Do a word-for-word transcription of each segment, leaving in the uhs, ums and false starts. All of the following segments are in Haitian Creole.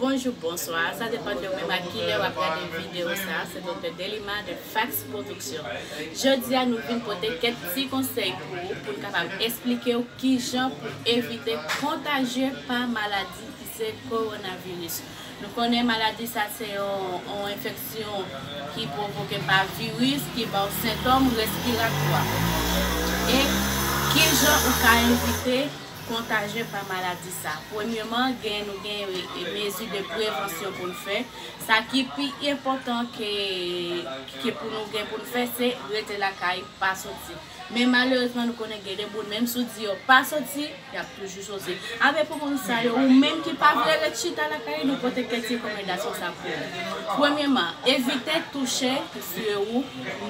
Bonjou, bonswa, sa depann de ou menm a kilè w ap gade videyo sa. Se Doktè Delima de Fax Production. Jodi a, nou vin pote kèk ti konsèy pou ou, pou n kapab esplike w kijan pou evite kontajye pa maladi ki se kowonaviris. Nou konnen maladi sa se yon, yon enfeksyon ki pwovoke pa viris, ki ba w sentòm respiratwa. E kijan ou ka evite kontajye pa maladi sa? Premyeman, gen, nou gen, e, e, mezi de prevansyon pou n fè. Sa ki pi enpòtan ke, ke pou nou gen pou n fè, se rete lakay, pa soti. Men malerezman, nou konnen gen de moun, menm si w di yo pa soti, y ap toujou soti. Avè pou moun sa yo, ou menm ki pa vle ret chita lakay, nou pote kèk ti rekòmandasyon sa pou ou. Premyeman, evite touche zye ou,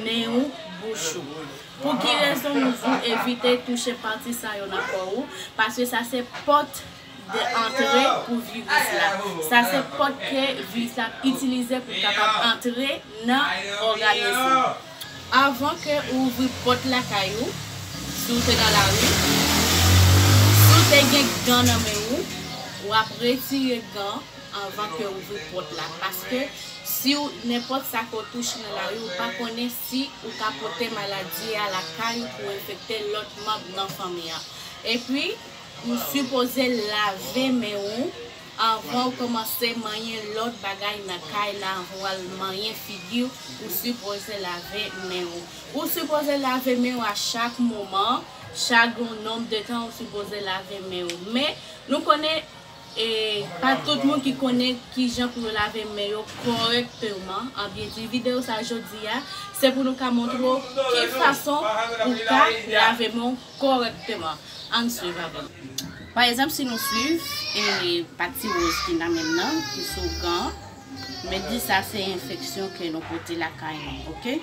nen ou, bouch ou. Pou ki rezon nou di w evite touche pati sa yo nan kò ou? Paske sa se pòt de antre pou viris la. Sa se pòt ke viris la ap itilize pou l kapab antre nan òganis ou. Avan ke ou ouvri pòt lakay ou, si w te nan lari, si w te gen gan nan men ou, w ap retire gan anvan ke w ouvri pòt la. Paske si w, nenpòt sa ke w touche nan lari, ou pa konnen si ou ka pote maladi a lakay ou pou enfekte lòt manm nan fanmi an. Epi, ou sipoze lave men ou anvan w kòmanse manyen lòt bagay nan kay la, anvan w al manyen figi w, ou sipoze lave men ou. Ou sipoze lave men ou a chak moman, chak yon nonb de tan ou sipoze lave men ou. Men, nou konnen, e, pa tout moun ki konnen kijan pou yo lave men yo kòrèkteman. Anbyen, ti videyo sa jodi a, se pou nou ka montre w ki fason ou ka lave men w kòrèkteman. Ann swiv avè m. Pa egzanp, si nou swiv, e, pati wòz ki nan men m nan, ki sou gan, men di sa se enfeksyon ke nou pote lakay nou, oke?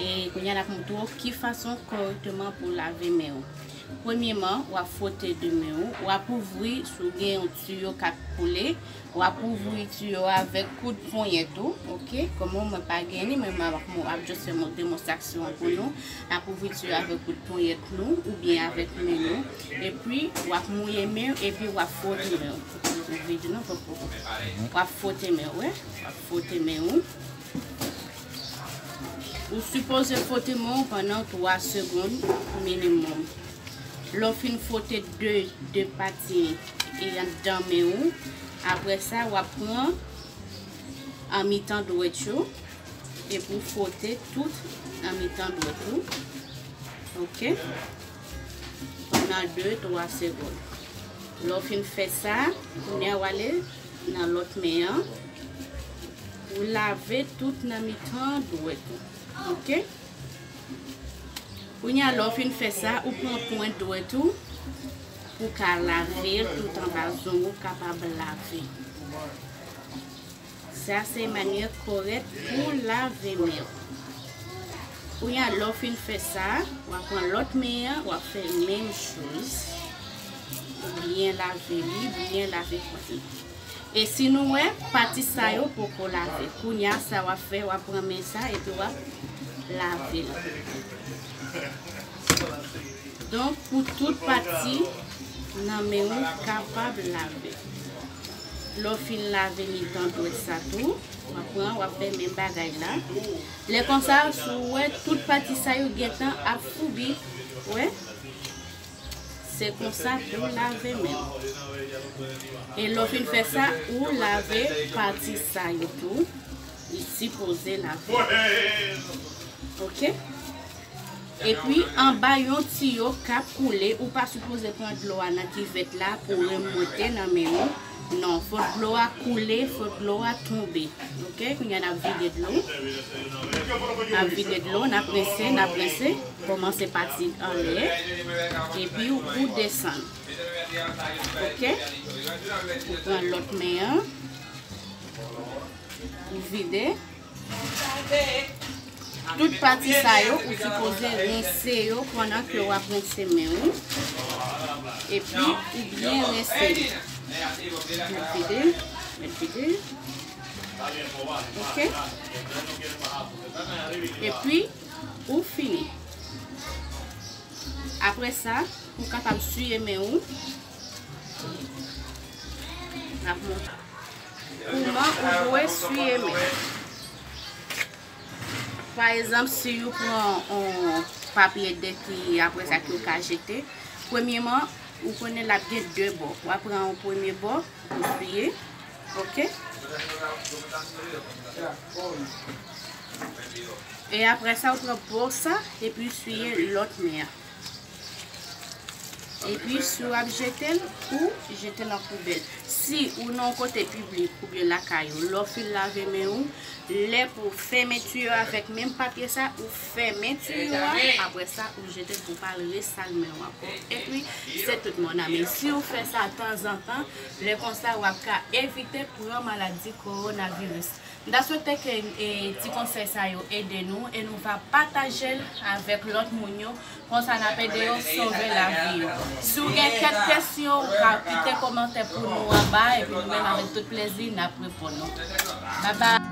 E kounye a n ap montre w ki fason kòrèkteman pou lave men w. Premyeman, w ap fwote de men w, w ap ouvri, si w gen yon tiyo k ap koule, w ap ouvri tiyo a avèk kout ponyèt ou, oke? Kòman mwen pa gen li, men m ap, m ap just fè yon demonstrasyon pou nou. N ap ouvri tiyo avèk kout ponyèt nou oubyen avèk men nou. Epi, w ap mouye men w, epi w ap fwote men w. Ou vide non, pòpòpò. W ap fwote men w, wi. W ap fwote men w. Ou sipoze fwote men w pandan twa segonn minimòm. Lè w fin fwote de, de pati e anndan men w, apre sa, w ap pran an mitan dwèt yo, epi w fwote tout an mitan dwèt ou. Oke? Pandan de, twa segonn. Lè w fin fè sa, kounye a w ale nan lòt men an. Ou lave tout nan mitan dwèt ou. Oke? Kounye a, lè w fin fè sa, ou pran pwent dwèt ou pou w ka lave l tout anba zong ou kapab lave. Sa se manyè kòrèk pou lave men w. Kounye a, lè w fin fè sa, w ap pran lòt men an, w ap fè menm choz. Byen lave li, byen lave pwent li. E si nou wè, pati sa yo poko lave. Kounye a, sa w ap fè, w ap pran men sa epi w ap lave l. Donk, pou tout pati nan men w kapab lave. Lè w fin lave mitan dwèt sa tou, w ap pran, w ap fè menm bagay la. Lè konsa, si w wè tout pati sa yo gentan ap foubi, wè, se konsa pou w lave men w. E lè w fin fè sa, ou lave pati sa yo tou. Li sipoze lave. Oke? Epi, anba yon tiyo k ap koule, ou pa sipoze pran dlo a nan kivèt la pou remonte nan men w. Non, fòk dlo a koule, fòk dlo a tonbe. Oke, kounye a n ap vide dlo. N ap vide dlo, n ap rense, n ap rense. Kòmanse pati anlè, epi ou, ou desann. Oke? Ou pran lòt men an, ou vide. Tout pati sa yo, ou sipoze rense yo pandan ke w ap rense men w. Epi, ou byen rense li. Mèt vide, mèt vide. Oke? Epi, ou fini. Apre sa, ou kapab siye men w. N ap montre. Kouman ou dwe siye men? Pa egzanp, si ou pran yon papye de ki apre sa ki ou ka jete, premyeman, ou konnen l ap gen de bò. W a pran yon premye bò, ou siye, oke? E apre sa, ou pran bò sa, epi siye lòt men an. Epi, si w ap jete l, ou jete l nan poubèl. Si ou nan yon kote piblik oubyen lakay ou, lè w fin lave men ou, lè pou fèmen tiyo a avèk menm papye sa, ou fèmen tiyo a, apre sa, ou jete l pou pa l resal men w ankò. Epi, se tout, mon ami. Si w fè sa tanzantan, lè konsa, w ap ka evite pran maladi kowonaviris. M ta swete ke, e, ti konsèy sa yo ede nou e nou va pataje l avèk lòt moun yo. Konsa n ap ede yo sove lavi yo. Si w gen kèk kesyon, ou ka kite kòmantè pou nou anba epi nou menm avèk tout plezi n ap reponn ou. Babay!